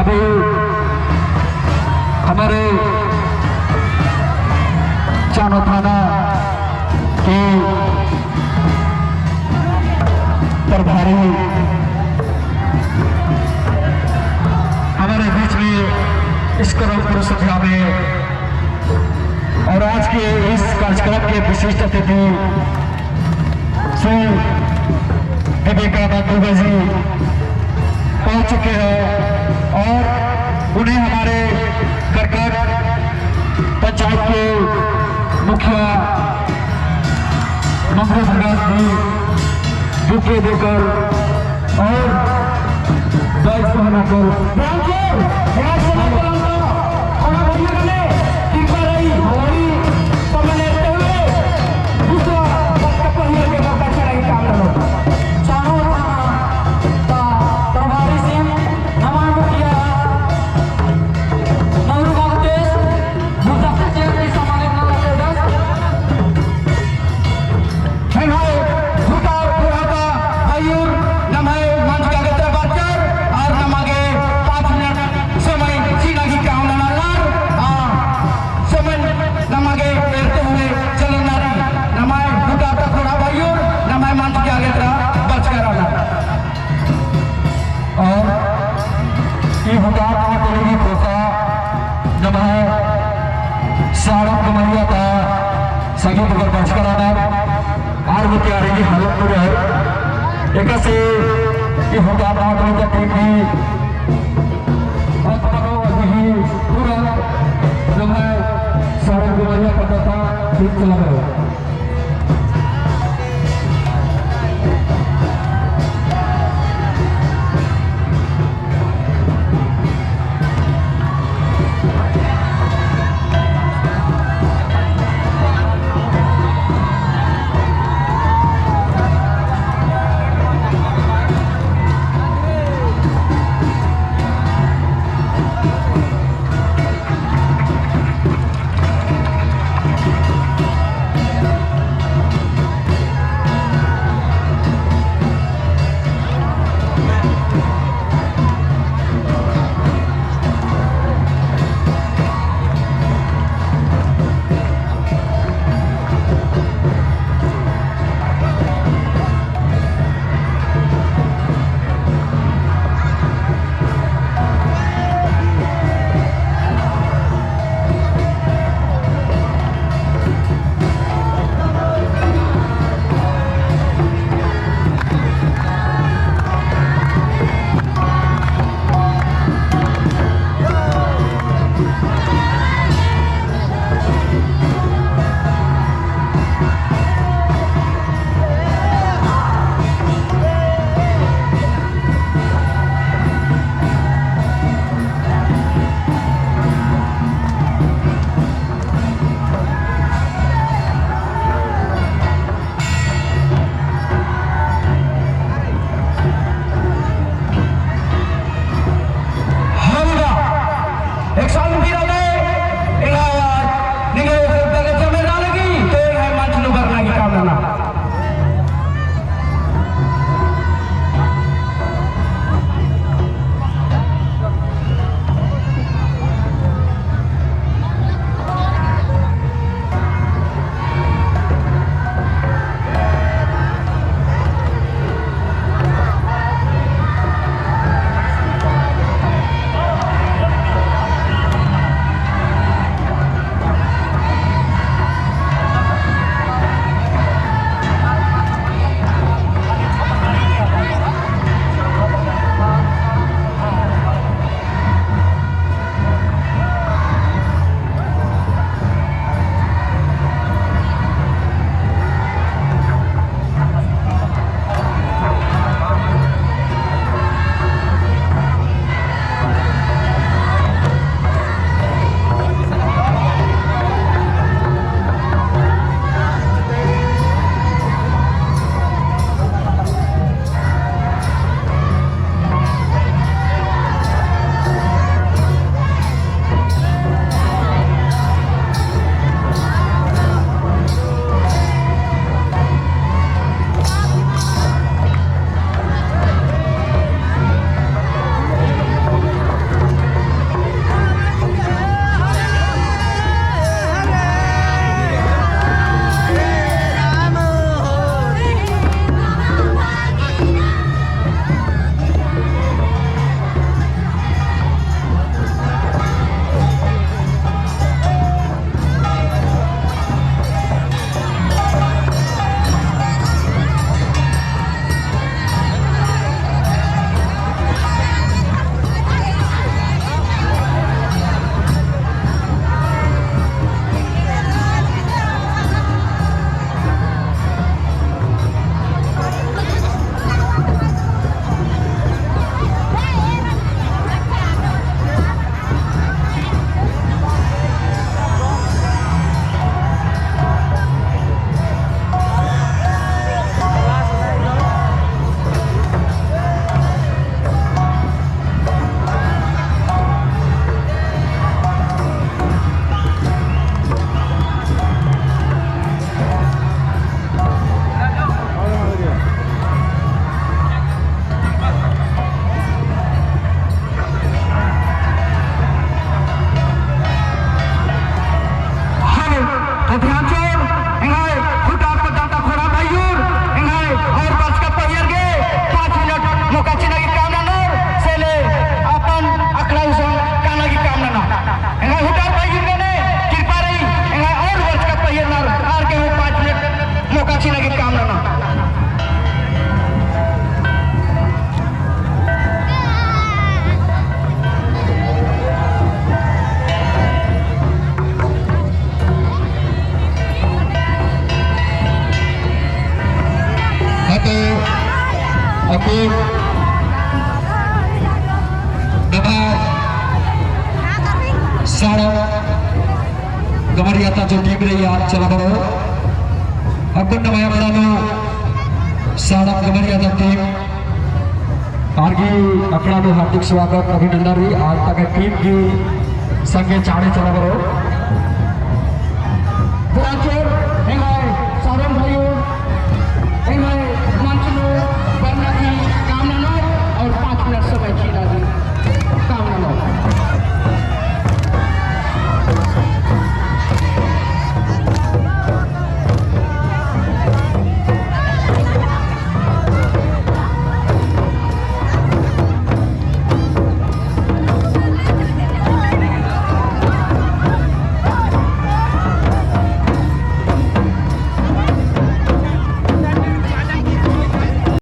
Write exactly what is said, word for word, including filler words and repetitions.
अभी हमारे चानो थाना के प्रभारी हमारे बीच में इस करम पुरुष सभा में और आज के इस कार्यक्रम के विशिष्ट अतिथि श्री विवेकानंद दुबे जी पहुंच चुके हैं और उन्हें हमारे करकट पंचायत के मुखिया मंगरू प्रकाश जी बुके देकर और बैच पहनाकर नम्है हुतार पुराता आयुर नम्है मंच गा गेतरा बरचर, और नमा गे पाँच मिनट समय चिअना गे कामना ननर, आ समय नमा गे एरते हुए चलन नारी, नम्है हुतार ता खोड़ा भाईयोर, नम्है मंच गा गेतरा बरचका रअनर। और ई हुतार नम्है तेलगी खोसा नम्है साड़म गमरिया ता संगीत पर बरचका रअनर, आर भी तैयारी की हालत में रहे। एकासे ई हुतार नम्है तेलगी टीम भी अंत मनो अभी ही पूरा नम्है साड़म गमरिया ता ठीक चला रहे। ता जो team रई आर चला बरओ। अक्कुन नम्है अखड़ा नू साड़म गमरिया ता team आर गही अखड़ा नू हार्दिक स्वागत अभिनंदन रई। आर ता गही team गही संगे चाड़े चला बरओ।